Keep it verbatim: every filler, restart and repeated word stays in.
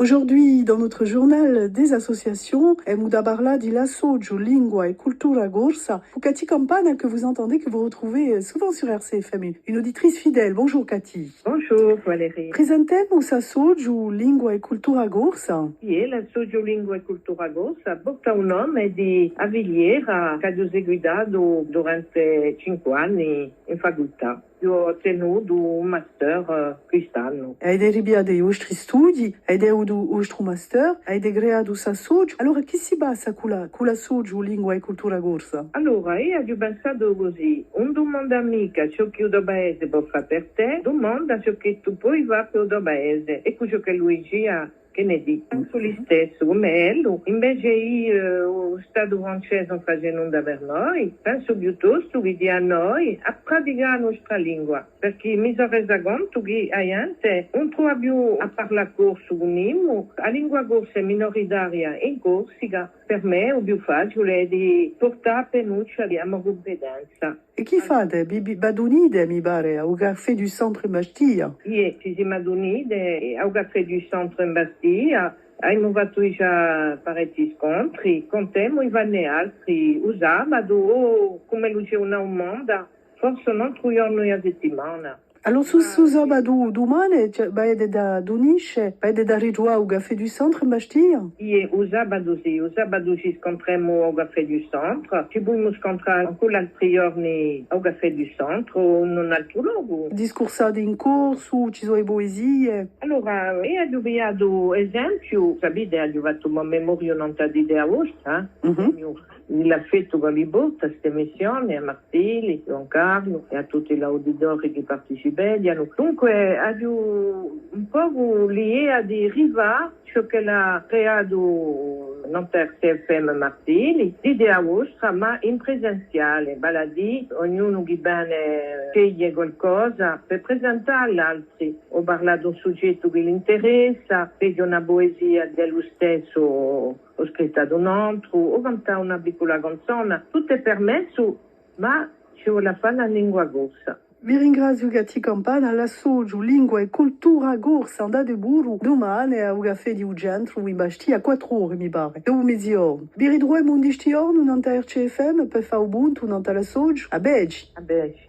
Aujourd'hui, dans notre journal des associations, emu da parlà di l'associu Lingua è Cultura Corsa, Vucati Campana, que vous entendez, que vous retrouvez, euh, souvent sur R C F M, une auditrice fidèle. Bonjour Cathy. Bonjour Valérie. Presentemu st'associu Lingua è Cultura Corsa. Iè, l'associu Lingua è Cultura Corsa porta u nome di a filiera ch'aghju seguitatu durante cinque anni in facultà. Aghju ottenutu un master, eh, quist'annu. Avete ripigliatu i vostri studii, avete avutu u vostru master, avete creatu st'associu. Allora, chì si passa cù la, cù l'associu Lingua è Cultura Corsa? Allora, eiu aghju pensatu cusì, ùn dumanda micca ciò chì u to paese pò fà per tè, dumanda ciò chì tù poi fà per u to paese. Eccu ciò chì Luigi hà chì ne dici? Pensu listessu, cum'è ellu. Invece eiu, eh, u Statu francese ùn face nunda per noi, pensu piuttostu chì dia à noi à praticà a nostra lingua, perchè mi sò resa contu chì a ghjente ùn trova più à parlà corsu cù nimu, a lingua corsa hè minoritaria in Corsica, per mè u più faciule hè di purtà appinuccia a mo cumpetenza. È chì fate? Vi, vi, v'adunite, mi pare, à u Café du Centre in Bastia? Iè, ci simu adunite à u Café du Centre in Bastia, avemu fattu digià parechji scontri, cuntemu di fanne altri u sabatu o, cum'ellu ci hè una dumanda, forse un altru ghjornu di a settimana. Allora, su, su sabatu dumane, cioè, v'avete da adunisce, v'avete da ritruvà à u Café du Centre in Bastia? Iè, u sabatu sì, u sabatu ci scuntremu à u Café du Centre, ci pudemu scuntrà ancu l'altri ghjorni à u Café du Centre o in un altru locu. Discursate in corsu, ci sò e puesie? Allora, eiu aghju pigliatu esempiu, sapete, aghju fattu u mo memoriu nant'à l'Idea Vostra, eh? Mhm. L'affettu ch'ellu porta à st'emissione, à Marsilli, Ghjuvan Carlu è à tutti l'auditori chì participeghjanu. Dunque, aghju un pocu l'idea di rifà ciò ch'ellu hà creatu nant'à R C F M Marsilli, l'Idea Vostra, ma in presenziale, vale à dì, ognunu chì vene sceglie qualcosa per presentà à l'altri, o parlà d'un sughjettu chì l'interessa, leghje una puesia d'ellu stessu o scritta d'un antru, o cantà una piccula canzona, tuttu hè permessu, ma ci vole à falla in lingua corsa. Vi ringraziu, Cathy Campana, l'associu Lingua è Cultura Corsa, andate puru dumane à u caffè di u centru in Bastia, à quattru ore, mi pare, dopu meziornu. Vi ritruvemu un di sti ghjorni nant'à R C F M per fà u puntu nant'à l'associu. À vedeci. À vedeci.